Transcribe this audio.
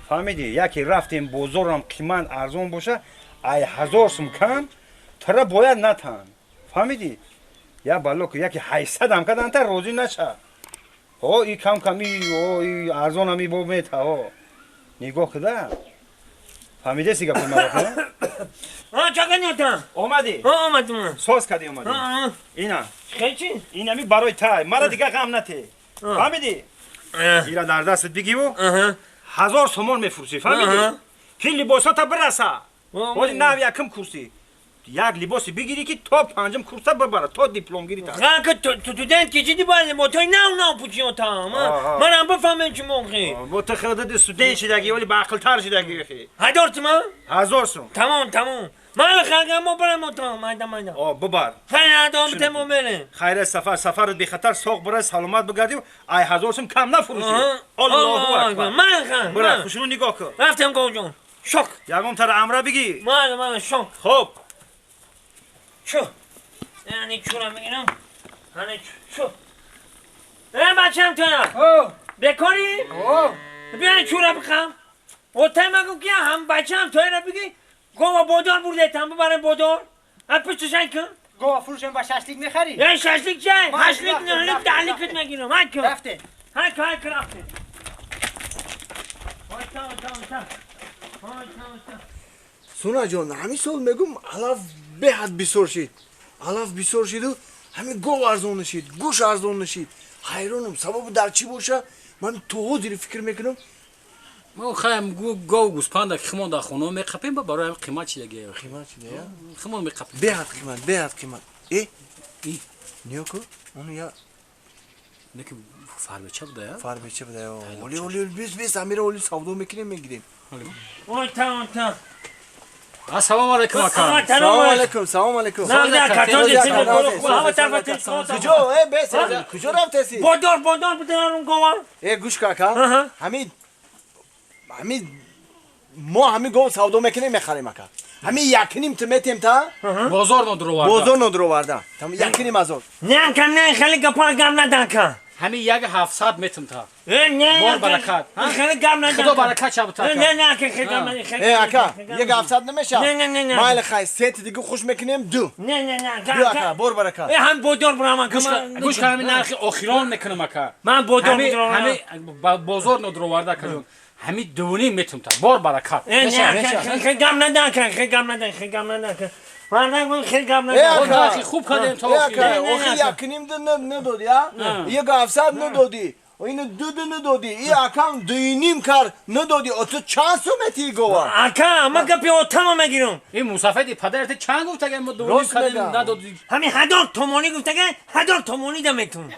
Фаҳмидӣ, яке рафтем, бозорам қимат арзон боша, ай 1000 сум кам тара бояд натан. Фаҳмидӣ, я бало ки яке 800-ам кадан, та розӣ наша. О, и кам кам, и о, и арзонам, и бо мета. О, нигоҳ кида, фаҳмидаси гапи маро? Чаканята. Омадӣ? Омадам. Соз кардӣ, омадӣ? Ина. Хечи. Инами барои тай, мара дига ғам нате. Фаҳмидӣ, ира дар дастат бигиву 1000 сомон мефурӯшӣ. Фаҳмидӣ, ки либосота бираса. Ҳози нав якм курсӣ, як либосе бигирӣ, ки то панҷум курса бибара, то дипломгирӣ та. Ха, студент ки чиди, бояд либосҳои нав нав пӯшӣ, отам. Манам бифаҳмем чӣ моқи. Бо ту худат студент шидаги, вале баақлтар шидаги. 1000 суман? 1000 сум. Тамом, тамом, ман хагам, мо барам, отам, майда майда. О, бибар. Хайр, адом темо, мерем. Хайра, сафар, сафарат бехатар, соқ бира, саломат бигардӣ. Ай 1000 сум кам нафурӯшӣ. Аллоҳу акбар. Ман хан. Бира, хушрӯ нигоҳ кун. Рафтем, говҷон, шок. Ягон тара амра бигӣ. Ман, ман, шок. Хоб. Чу яъне чура мегирам, ҳане чу. Э, бачам, туя бекорӣ, биёни чура бихам. Отай ма гуфт, ки ҳам бачаам туяра биги, гова бодор бурдетам, бибарем бодор, ҳа, пушташан кун. Гова фурӯшем, ба шашлик мехарӣ? Э, шашлик чай, ҳашлик, наҳлик, даҳликат мегирам, ҳай кун. Рафте. Ҳай кун, ҳай кун, рафте. Ойта, ойта, ойта, ойта, ойта. Сунаҷон, ҳамин сол мегум, алаф беҳад бисёр шид, алаф бисёр шиду ҳамин гов арзон нашид, гӯш арзон нашид. Ҳайронам, сабабу дар чӣ боша? Ман то ҳозири фикр мекунам. Мо хаем гов, гӯспанда, ки химон дар хона меқапем, ба барои ҳамин қимат чидаги. Қимат шида, я? Химон меқапем. Беҳад қимат, беҳад қимат. Э, ниё ку, ону я. Неки фарбеча буда, я? Фарбеча буда. Оли, оли, бес, бес, амира, оли, савдо мекунем, мегирем. Ойта, ойта. Ассалому алайкум, ака. Салому алайкум, салому алайкум. Куҷо, э, бес, куҷо рафтеси? Бодор, бодор бударам гова. Э, гӯш ка, ака, ҳамин мо ҳамин гов савдо мекунем, мехарем, ака. Ҳамин якним ту метем та. Бозор нодуроварда. Бозор нодуроварда, якним ҳазор. Не, ака, не, хеле гапа гап надан, ака. Ҳамин як 700 метм та. Э, не. Бор баракат. Хеле гап надан. Худо баракат шаб та. Не, не, ака, хеле гап надан. Э, ака, як 700 намеша. Не, не, не, не. Майли, хай, сети дига хуш мекунем, ду. Не, не, не. Ду, ака, бор баракат. Э, ҳам бодор бурам, ака. Гӯш кун, ҳамин нархи охирон мекунам, ака. Ман бодор. Ҳамин бозор нодуроварда, акаҷон, ҳамин дувним метм та, бор баракат. Э, не, ака, хеле гап надан, ака, хеле гап надан, хеле гап надан, ака. Мардак, хеле гап надан. Нархи хуб кардем то. Охир якним ду надодӣ, а як 700 надодӣ, ину ду надодӣ, и акам дуюним кар надодӣ. Ту чанд сум метии гова? Ака, ма гапи отама мегирам. Ин мусафеди падарати чанд гуфтага, мо дувним кардем, надодӣ. Ҳамин 1000 томонӣ гуфтага, 1000 томонӣ да метун.